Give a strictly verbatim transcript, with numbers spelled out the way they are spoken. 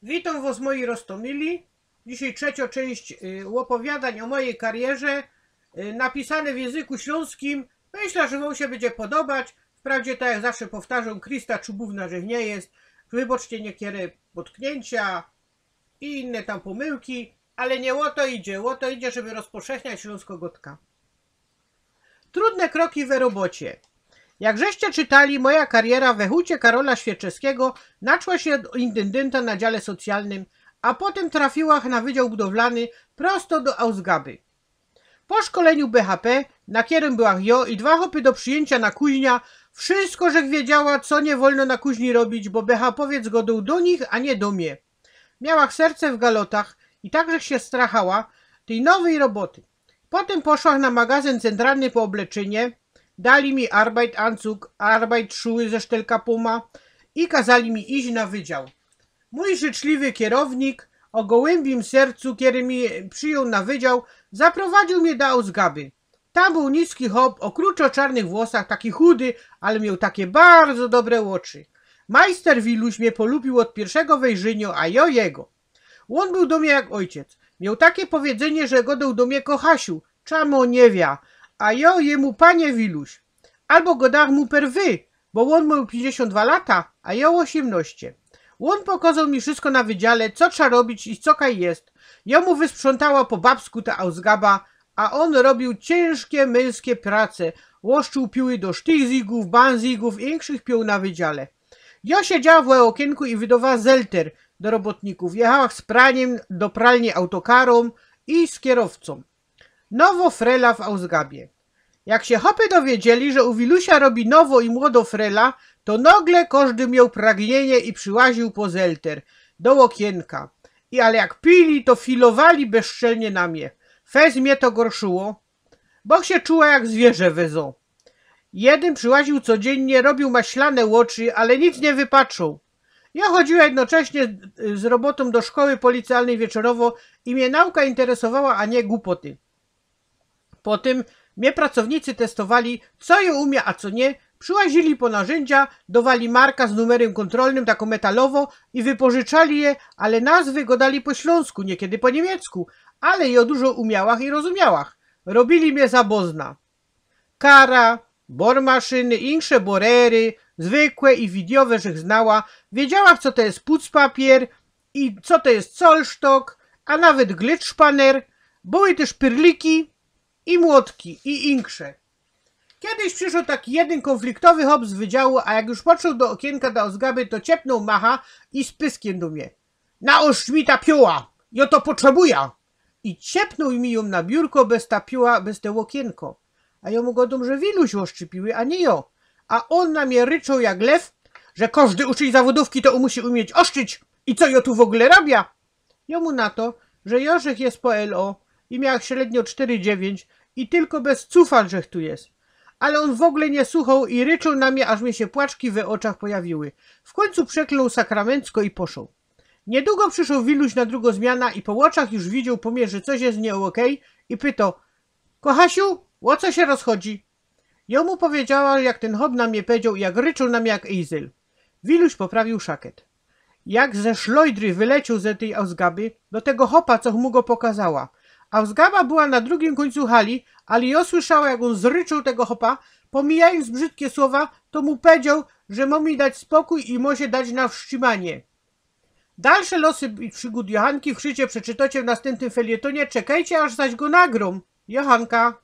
Witōm wos, moji roztōmili. Dzisiej trzecio czynść, y, ôpowiadōń ô mojij karierze, y, napisane w jynzyku ślōnskim. Myśla, że wōm sie bydzie podobać. Wprawdzie, tak jak zawsze powtarzōm, Krista Czubōwna żech niy jest. Wybaczcie niykere potkniyncie i inne tam pōmyłki, ale niy ô to idzie. Ô to idzie, żeby rozpowszechniać ślōnsko gŏdka. Trudne kroki we robocie. Jak żeście czytali, moja kariera we hucie Karola Świerczewskigo zaczła sie ôd intendynta na dziale socjalnym, a potym trafiłach na wydział budowlany prosto do Ausgaby. Po szkoleniu B H P, na kerym byłach jo i dwa chopy do przijyńcia na kuźnia, wszystko żech wiedziała, co niy wolno na kuźni robić, bo B H P-owiec gŏdōł do nich, a niy do mie. Miałach serce w galotach i tak żech sie strachała tyj nowyj roboty. Potym poszłach na magazyn centralny po ôbleczynie, dali mi Arbeitsanzug, Arbeitsschuhe ze sztelkapōma i kazali mi iś na wydział. Mōj życzliwy kerownik ô gołymbim sercu, kery mi przijōn na wydział, zaprowadziōł mie do Ausgaby. Tam bōł niski chop ô kruczo-czarnych włosach, taki chudy, ale mioł take bardzo dobre ôczy. Majster Wiluś mie polubiōł ôd piyrszego wejrzynio, a jo jego. Ôn bōł do mie jak ôjciec. Mioł take powiedzynie, że gŏdōł do mie: „Kochasiu”, czamo niy wia, a jo jymu: „Panie Wiluś”. Abo gŏdałach mu per wy, bo ôn mioł piyńćdziesiōnt dwa lata, a jo ôziymnŏście. Ôn pokŏzoł mi wszystko na wydziale, co trza robić i co kaj jest. Jo mu wysprzątała po babsku ta Ausgaba, a ôn robiōł ciynżkie, mynżkie prace. Ôszczōł piły do sztichzigōw, banzigōw i inkszych piōł na wydziale. Jo siedziałach we ôkiynku i wydowa zelter do robotnikōw. Jechałach z praniym do pralnie autokarōm i z kerowcōm. Nowo frela w Ausgabie. Jak sie chopy dowiedzieli, że u Wilusia robi nowo i młodo frela, to nogle kożdy mioł pragnienie i przyłaziōł po zelter do ôkiynka. I ale jak pili, to filowali bezczelnie na mie. Fest mie to gorszyło, boch sie czuła jak zwierzę we zoo. Jedyn przyłaziōł codziynnie, robiōł maślane ôczy, ale nic niy wypatrzoł. Jo chodziła jednocześnie z robotōm do szkoły policyjnej wieczorowo i mie nauka interesowała, a niy gupoty. Potym mie pracownicy testowali, co jo umia, a co niy. Przyłazili po narzyndzia, dowali marka z numerym kōntrolnym, tako metalowo, i wypożyczali je, ale nazwy gŏdali po ślōnsku, niykiedy po niymiecku, ale jo dużo umiałach i rozumiałach. Robili mie za bozna. Kara, bormaszyny, insze borery, zwykłe i widiowe żech znała. Wiedziałach, co to jest pucpapier i co to jest Zollstock, a nawet Glitschspanner. Były tyż pyrliki i młotki i insze. Kejś przyszoł taki jedyn kōnfliktowy chop z wydziału, a jak już podszedł do ôkiynka do Ausgaby, to ciepnōł macha i z pyskym do mie: „Naostrz mi ta piōła, jo to potrzebuja!” I ciepnōł mi jōm na biurko bez ta piōła, bez te ôkiynko. A jo mu gŏdōm, że Wiluś ôszczi piły, a niy jo. A ôn na mie ryczoł jak lew, że kożdy uczyń zawodōwki to musi umieć ôszczyć. I co jo tu w ôgōle robia? Jo mu na to, że jo żech jest po L O i miałach średnio sztyry dziewięć i tylko bez cufal żech tu jest. Ale ôn w ôgōle niy słuchoł i ryczoł na mie, aż mi sie płaczki we ôczach pojawiły. W kōńcu przeklnōł sakramencko i poszoł. Niydługo przyszoł Wiluś na drugŏ zmiana i po ôczach już widzioł po mie, że coś jest niy ôkej, i pytoł: „Kochasiu, ô co sie rozchodzi?” Jo mu powiedziała, jak tyn chop na mie powiedzioł, jak ryczoł na mie jak ejzyl. Wiluś poprawiōł szaket. Jak ze szlojdry wylecioł ze tyj Ausgaby, do tego chopa, co mu go pokazała. Ausgaba była na drugim kōńcu hali, ale jo słyszała, jak ôn zryczoł tego chopa, pomijajōnc brzydkie słowa, to mu powiedzioł, że mo mi dać spokōj i mo sie dać na wstrzimanie. Dalsze losy i przygōd Johanki w krzycie przeczytocie w nastympnym felietonie. Czekejcie, aż zaś go nagrōm. Johanka.